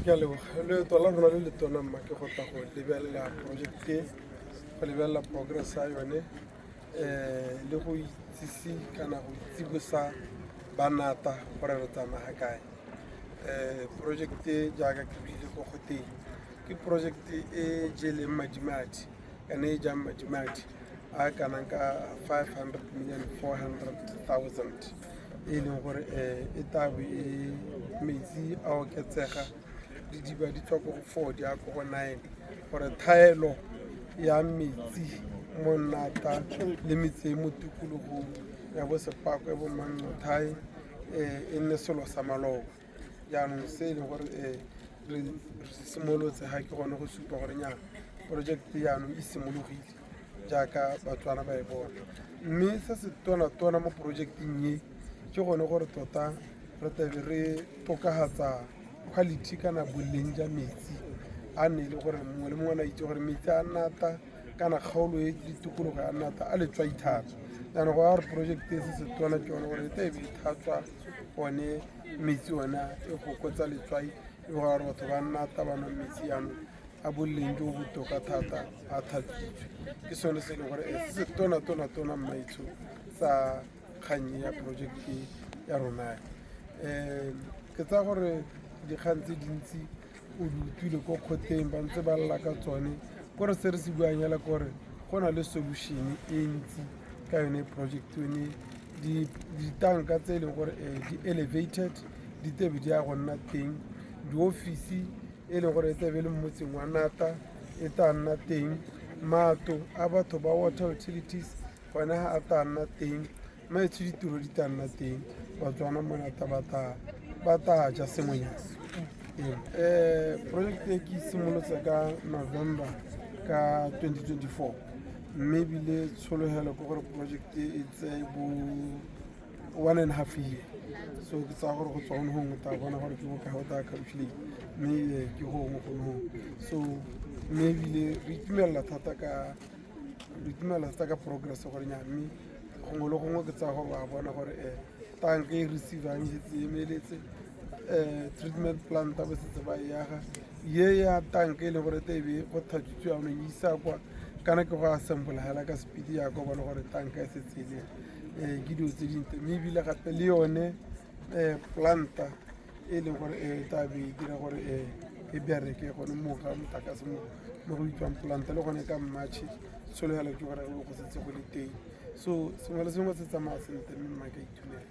Ke a leboga. Leeto la rona le le tona mma ke go tla go lebelela project e, go lebelela progress ya yone, le go itsise kana go tsibosa banata gore re tsamaya kae. Project e, jaaka ke buile ko go teng, ke project e jeleng madimadi kana e jang madimadi a kanang ka 500 400 000, e leng gore e tlabe e metsi a oketsega, didiba di tswa ko go four di ya ko go nine, gore thaelo ya metsi mo Nata le metse e mo tikologong ya bo Sepako, ya bo Mangothae, e nne selo sa maloba. Jaanong se e leng gore re simolotse ga ke gone go supa gore nya project jaanong e simologile jaaka Batswana ba e bona. Mme se se tona-tona mo projecteng e ke gone gore tota re tlabe re tokafatsa quality kana boleng jwa metsi a nne e le gore mongwe le mongwe a itse gore metsi a Nata kana kgaolo e le tikologo ya Nata a letswai thata. Jaanong go ya gore project e se se tona ke yone gore e tla be e tlhatswa one metsi ona, e fokotsa letswai, e go gore batho ba Nata ba nwa metsi jaanong a boleng jo botoka thata, a tlhatswitswe. Ke sone se e leng gore se se tona tona tona, mmaetsho, sa kgang ya project ya rona. Ke tsaya gore dikgang tse dintsi o di utlwile ko kgoteng, ba ntse ba lla ka tsone. Kore se re se buang fela ke gore go na le solution e ntsi ka yone project yone. Ditanka tse e leng gore di elevated di tebe di ya go nna teng, diofisi e leng gore e tlabe e le mo motseng wa Nata e tla nna teng, matlo a batho ba water utilities gone ga a tla nna teng, maetsho, ditiro di tla nna teng, Batswana mo Nata ba tla ja sengwenyana. Project e ke simolotse ka November ka 2024, mme ebile tshologelo ke gore project e tseye bo 1.5 year. So ke tsaya gore go tswa gone gongwe o tla bona gore ke bokae, o tla calculate, mme ke gongwe gone gongwe. So mme ebile re itumelela thata ka progress gore nya, mme gongwe le gongwe ke tsaya gore wa bona gore tank e receivang e setse e emeletse, treatment plant ba setse ba e aga, ye ya tank e leng gore e be go tlhatswitswe jaanong e isa kwa kana ke go assemble hela ka speed ya ka bona gore tanka e setse e le ke dilo tse dintle. Mme ebile gape le yone planta e leng gore e tla be e dira gore e bereke gone mo ga motlakase mo go bitswang planta, le gone ka March tshologelo ke gore go setse go le teng. So sengwe le sengwe se tsamaya sentle, mme mma ka itumela.